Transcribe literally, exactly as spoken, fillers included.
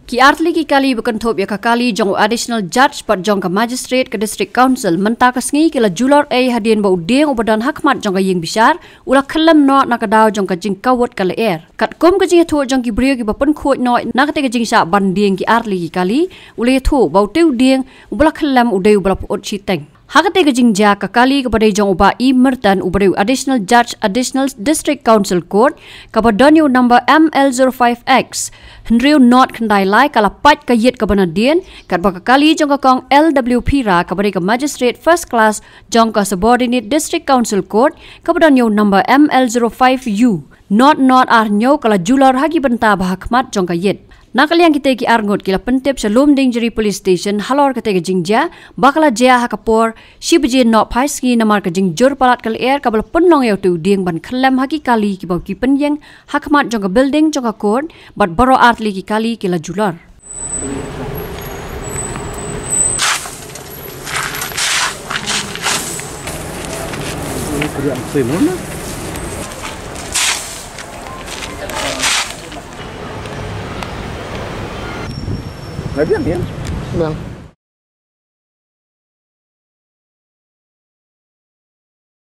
Ki artylli ki kali ba kynthup ïa ka kali jong u Additional Judge bad jong ka Magistrate ka District Council mynta ka sngi ki la julor ei hadien ba u dieng uba don hakhmat jong ka ïing bishar u la khyllem noh na ka daw jong ka jingkawut ka lyer. Katkum ka jingïathuh jong ki briew kiba pynkhuid noh na katei ka jingshah ban dieng ki artylli ki kali, u la ïathuh ba utei u dieng uba la khyllem u dei uba la pyut shiteng. Ha katei ka jingjia ka kali kaba dei jong u Bah E Myrtan uba dei u Additional Judge, Additional District Council Court, kaba don ïa u number M L zero five X hynriew not khyndai lai ka la pait ka ïit kaba nadien, katba ka kali jong ka Kong L W Phira kaba dei ka Magistrate First Class jong ka Subordinate District Council Court kaba don ïa u number M L zero five U not not ar hynñiew ka la julor ha ki bynta ba hakhmat jong ka ïit. Na ka liang kitei ki arngut ki la pyntip sha Lumdiengjri Police Station halor katei ka jingjia ba ka la jia ha ka por shi baje nohphai sngi namar ka jingjur palat ka lyer kaba la pynlong ïa utei u dieng ban khyllem ha ki kali kiba ki pynïeng hakhmat jong ka building jong ka court bad baroh artylli ki kali ki la julor. Nggak biang ya? Biang.